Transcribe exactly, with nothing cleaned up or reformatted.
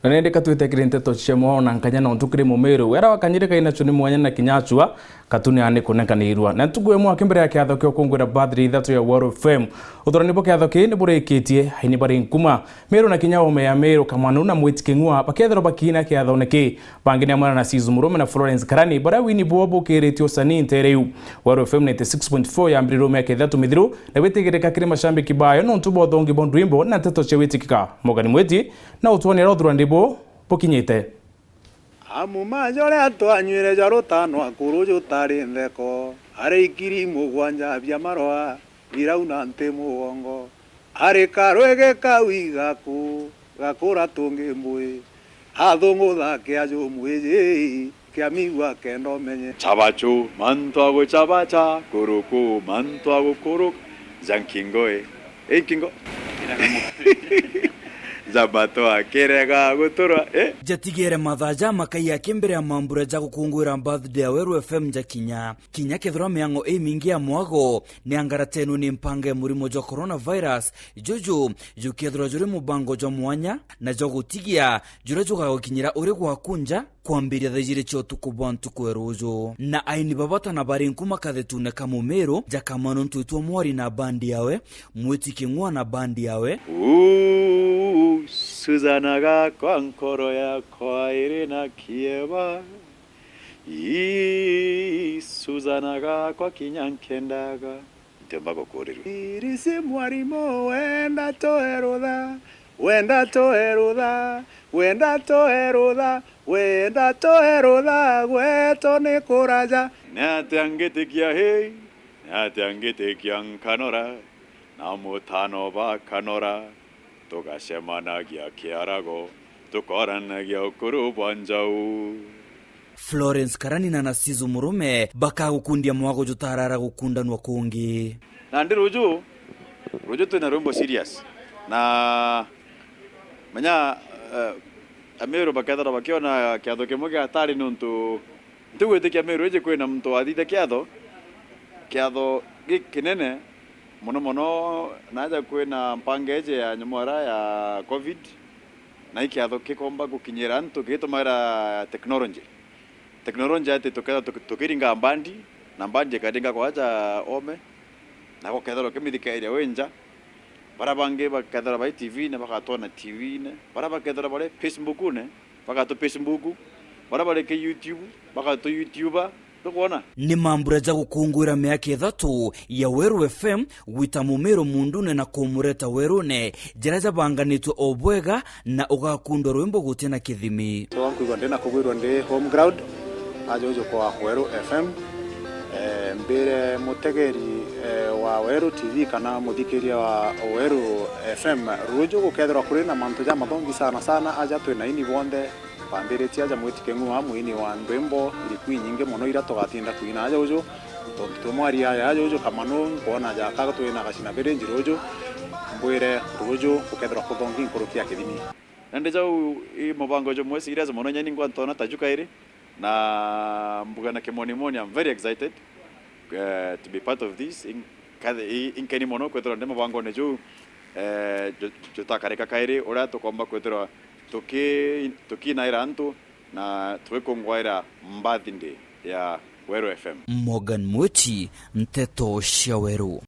Na nindi katwite kiri nteto cia mwao na nkanya nontu kiri Mumiru, wera wa kanyiri kainacio ni mwanya na kinya acua, katuni ani kunenkanirwa. Na ntuku imwe aki mbere ya kiatho kia ukungwira birthday ithatu ya Waru F M, uthurani bwa kiatho kii ni burikitie, aini bari nkuma, Miru na kinya ome ya Miru, Kamanu na Mwiti King'ua, bakethirwa bakiina kiathone kii. Bangi ni amwe na Sizu Murume na Florence Karani, baria wini bwao bukiritie usanii ntere iu. Waru F M ninety six point four yambirirwe miaka ithatu mithiru, na gwitigirika kiri mashambiki bayo nontu bwa uthongi bwa ndwimbo na nteto cia witikika. Morgan Mwiti na utwoni aria uthurani buu bukinyite. Amu maja uria twanywire ja rutano akuru jutari ntheko, ari ikiri mugwanja bia maroa, birauna nti mugongo, ari karwege kawi gaku, gakura tungi mbui, athungutha kia jumwiji, kia migua kenda umenye. Chabachu, mantu aguchabacha, kuruku, mantu agukuruka, ja nkingo i. I nkingo? Ja matu akirega guturwa, eh? Jatigere mathaa jamakai aki mbere ya mambura ja gukungwira birthday ya Weru F M jakinya. Kinya kethirwa miango imingi ya mwago ni angaratenwe ni mpanga ya murimo jwa coronavirus, juju jukethirwa juri mubango jwa mwanya na jwa gutigia juria jugagukinyira uri gwaku nja kwambiria thaa ijiri cia utuku bwa ntuku ya ruju. Na aini ba batana bari nkuma kathetune ka Mumiru, ja Kamanu Ntwitwa Mwari na bandi yawe, Mwiti King'ua na bandi yawe. Uu, Suzana gakwa, nkoro yakwa iri na kieba. Ii, Suzana gakwa, kinya nkendaga ntiumba gukurirua. Irisi mwarimu, wenda toe rutha, wenda toe rutha, wenda toe rutha, wenda toe rutha, gweto ni kuraja. Ni atia ngitikia hii? Ni atia ngitikia nkanora? Na mutano bakanora, tugacemanagia kiarago, tukoranagia ukuru bwa njau. Florence Karani na Nasizu Murume bakagukundia mwago jutarara gukundanwa kungi. Nandi ruju, ruju twina rwimbo serious. Na menya, eh, Amiru bakethirwa bakiona kiatho kimwe giatari nontu ntigwitikia Miru iji kwina muntu wathithia kiatho, kiatho gikinene mono mono, naja kwina mpanga iji ya nyamwara ya covid, na i kiatho gikomba gukinyira antu gitumaira technology. Technology ati tukethirwa tuki-, tukiringa mbandi, na mbandi ikaringa kwaja ome, na gukethirwa ukimithikairia wi nja. Baria bangi bakethirwa bai T V-ne, bagatwona T V-ne. Baria bakethirwa bari Facebook-ne, bagatu Facebook, baria bari ki YouTube, bagatu YouTuber, tukwona? Ni mambura ja gukungwira miaka ithatu ya Weru F M, gwita Mumiru mundune na kumureta werune, jaria jabanganitwe o bwega na ugakundwa rwimbo gutina kithimi. So, nkwigua ndi na kugwirua ndi home ground, ajuju kwa Weru F M. Eh, mbire mutegeri, eh, wa Weru T V kana muthikiria wa Weru F M, ruju gukethirwa kuri na mantu jamathongi sana sana, aja twina ini bonthe. Twambiritie aja Mwiti King'ua, mwini wa ndwimbo iriku inyingi mono iria tugatinda kwina aja uju. Tontu twi mwari aya aja uju Kamanu, nkwona jaka twina gacina birinji ruju, mbwire ruju gukethirwa kuthongi nkuruki ya kithimi. Nandi jau i mubango jumwe serious mono, nyani ngwa ntona taju kairi, na mbuga na kimonimoni, I'm very excited, eh, to be part of this. In-, kathi-, i-, inkeni mono kwithirwa ndi mubangone juu, eh, ju-, jutakarika kairi, uria tukomba kwithirwa tuki-, tukinaira antu na twikungwaira birthday ya Weru F M. Morgan Mwiti, Nteto cia Weru.